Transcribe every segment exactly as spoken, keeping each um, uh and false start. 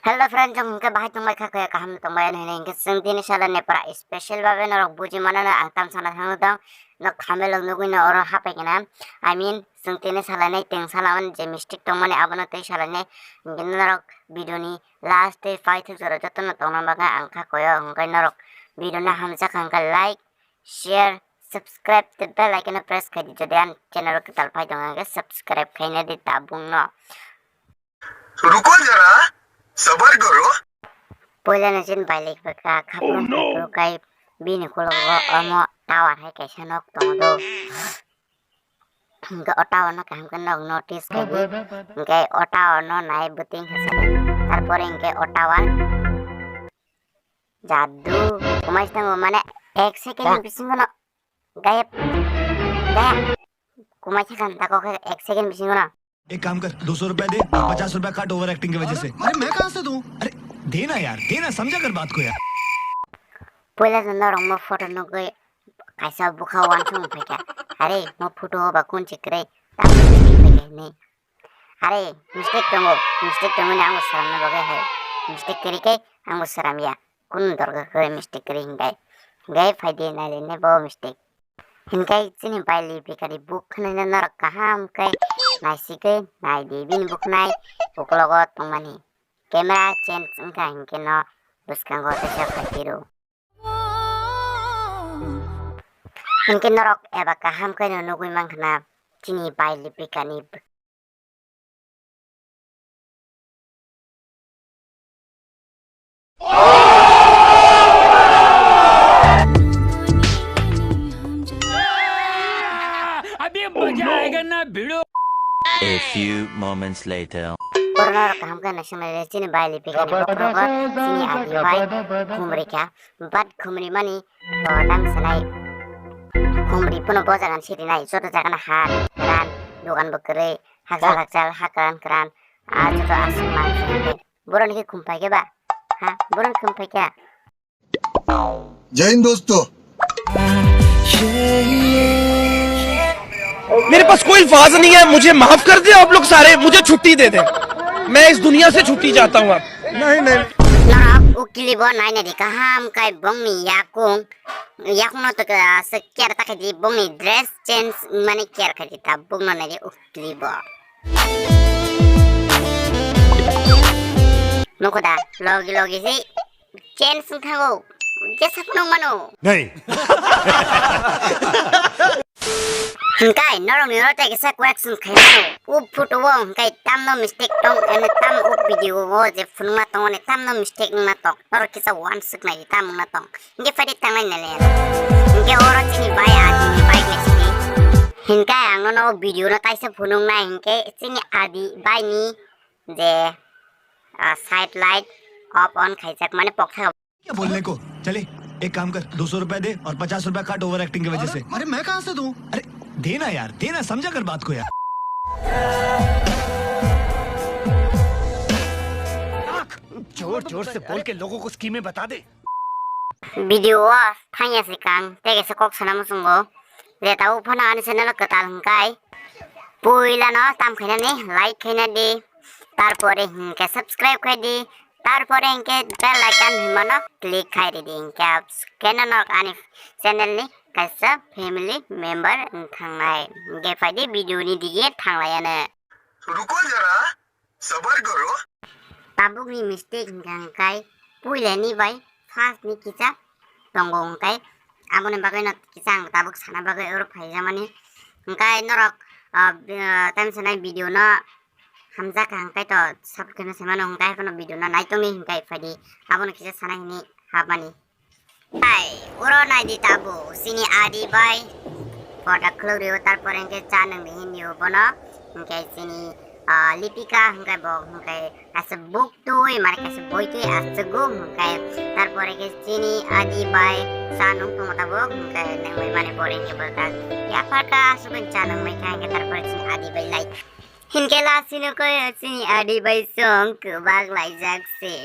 Hello friend, chwng hwnkhe bahai tongbai kha, khe kaham tongbai, ano hinwi hwnkhe chwng tini salani pura special babe norok buji manano ang tam sana thangno tong, nok thamelo nugwi no oro hapai kena. I mean, chwng tini salani teng salaman je mistake tongmani abono tei salani, hwnkhe norok video ni last tei paithak jora jotono tongna bagwi ang kha koyo, hwnkhe norok video no hamjak hwnkhe like, share, subscribe tei bell icon no press khai di, jodi ang channel o kwtal phai tong hwnkhe subscribe khaina di tabuk no. रुको जरा, सबर करो। Poila no chini bai lek bwkha khapang kai bini kologo omo tower hai kaisa nok tongo do. Hwnkhe o tower no kaham khe nok notice khai di. Hwnkhe o tower no nai bwtwi hwnkhe sa di. Tarpore hwnkhe o tower jadu kumai stango mane ek second ni bisingo no gayab. Gayab. Kumai khe khan tako khe ek second bisingo no. एक काम कर, दो सौ रुपए दे और पचास रुपए काट ओवर एक्टिंग की वजह से। अरे, मैं कहाँ से दूं? अरे, देना यार, देना, समझा कर बात को यार। Poila no norok mo photo nugwi kaisa bwkha uansuk phaikha. Are, mo photo o ba kun se kwrwi? Tamo mistake phaikha hinwi. Are, mistake tongo, mistake tongo ni ang bo swnamna bagwi hai. Mistake kwrwi khe ang bo swnamya. Kun dorkar kwrwi mistake kwrwi hinkai. Hinkai phaidi nailene bo mistake. Hinkai chini bai Lipikani buk khwnai no norok kaham khe naisigwi naidi bini bukhnai uklogo tongmani. Camera change wngkha hinkhe no bwskango teisa phaitiro. Hinkhe norok eba kaham khe no nugwi mankha na chini bai Lipikani अभी मजा आएगा ना भिड़ो। A few moments later. Borok no kaham khe naising nai chini bai Lipikani bokhorogo chini adi bai khumri kha, but khumri mani to tang sanai khumri pono bo jagan siri nai joto jagan ha ran dogan bo kwrwi. Hakchal hakchal ha kwran kwran, ah, joto aswk manjak khe. Boroni khe khum pai khe ba? Ha, boroni khum pai khe? जय हिंद दोस्तों। मेरे पास कोई अल्फाज नहीं है, मुझे माफ कर दे आप लोग सारे, मुझे छुट्टी दे दे, मैं इस दुनिया से छुट्टी चाहता हूँ अब। नहीं, नहीं। Norok ukili bo naina di kaham khe bongni yakung, yakung no to aswk care ta khe di bongni dress change mani care khe di ta bong no nai di ukili bo. Nukho da, logi logi si change wng thango, jesa phunuk mano. Nahi. Hwnkhe norokni oro tei kisa correction khai mano. O photo o hwnkhe tamno mistake tong, ene tam o video o je phunukma tongmani tamno mistake wngna tong. Norok kisa uansuk nai di tam wngna tong. Hwnkhe phaidi tangnai nai le. Hwnkhe oro chini bai adini bike ni simi. Hwnkhe ang nono o video no taisa phunuknai hwnkhe chini adi bai ni je, ah, side light off on khaijak mani pokthai. क्या बोलने को? चले, एक काम कर, दो सौ रुपए दे और पचास रुपए काट ओवर एक्टिंग की वजह से। अरे, मैं कहाँ से दूं? अरे, देना यार, देना, समझा कर बात को यार। जोर जोर से बोल के लोगों को स्कीमें बता दे। Video o thangya se kang, tei kaisa kok sana muchungo. Je tabuk phano ani channel o kwtal hwnkhe puila no tam khainani like khaina di, tarpore hwnkhe subscribe khai di, tarpore hwnkhe bell icon hwnmano click khai ridi, hwnkhe keno norok ani channel ni kaisa family member wng thangnai. Hwnkhe phaidi video ni dige thanglaiya no. रुको जरा, सबर करो। Tabukni mistake hwnkha hwnkhe puilani bai first ni kisa tongo hwnkhe aboni bagwi no kisa ang tabuk sana bagwi oro phaijamani. Hwnkhe norok, ah, bi-, ah, time sanai video no hamjak kha hwnkhe to support khaina se mano hwnkhe haiphano video no naitongni hwnkhe phaidi abono kisa sana hini hapmani. Hai, oro naidi tabuk, chini adi bai photo khuluk rio, tarpore hwnkhe cha nung di hinwi bono, hwnkhe chini, ah, Lipika hwnkhe bo hwnkhe kaisa buk twi, mane kaisa boi twi aswk go hwnkhe, tarpore khe chini adi bai cha nung tongo tabuk, hwnkhe nungwi mani pore hwnkhe bo ta yapharkha aswk cha nungwi kha, hwnkhe tarpore chini adi bai lai. Hinkhe last ni koi chini adi bai song kwbak laijak se.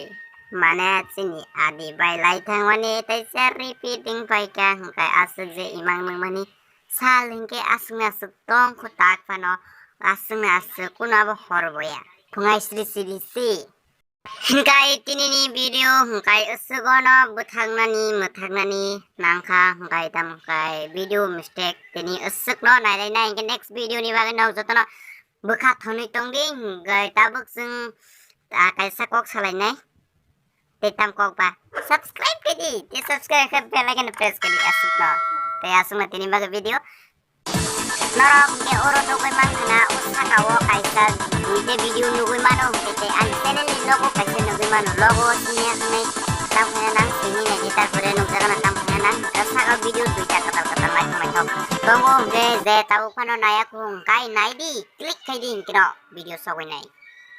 Mane chini adi bai lai thangmani tei se repeating pai kha hwnkhe aswk je imang nangmani sal hinkhe aswk ni aswk tong kho tak phano aswk ni aswk kuno abo hor boya. Phungai sri sri se. Hingkai tinini video hingkai aswk ono bwthagnani mwthagnani nangkha, hingkai tamo hingkai video mistake tini aswk no nailai nai, hingke next video ni bagwi nok jotono bwkha thonwi tongdi, hingkai tabuk chwng, ah, kaisa kok salainai. Tei tam kok ba subscribe khe di, tei subscribe khe bell icon press khe di aswk no. Tei aswk no tini bagwi video. Norok hingke oro nugwi mankha na, o saka o kaisa duita video nugwi mano hingke, tei ani channel ni logo kaisa nugwi mano, logo siniya hwnwi tam khe nang sini nai di, tarpore nukjago na tam khe nang saka video duita kwtal kwtal naithok naithok tongo hingke, je tabuk phano naya khung kai nai di, click khai di hingke no video sogwi nai.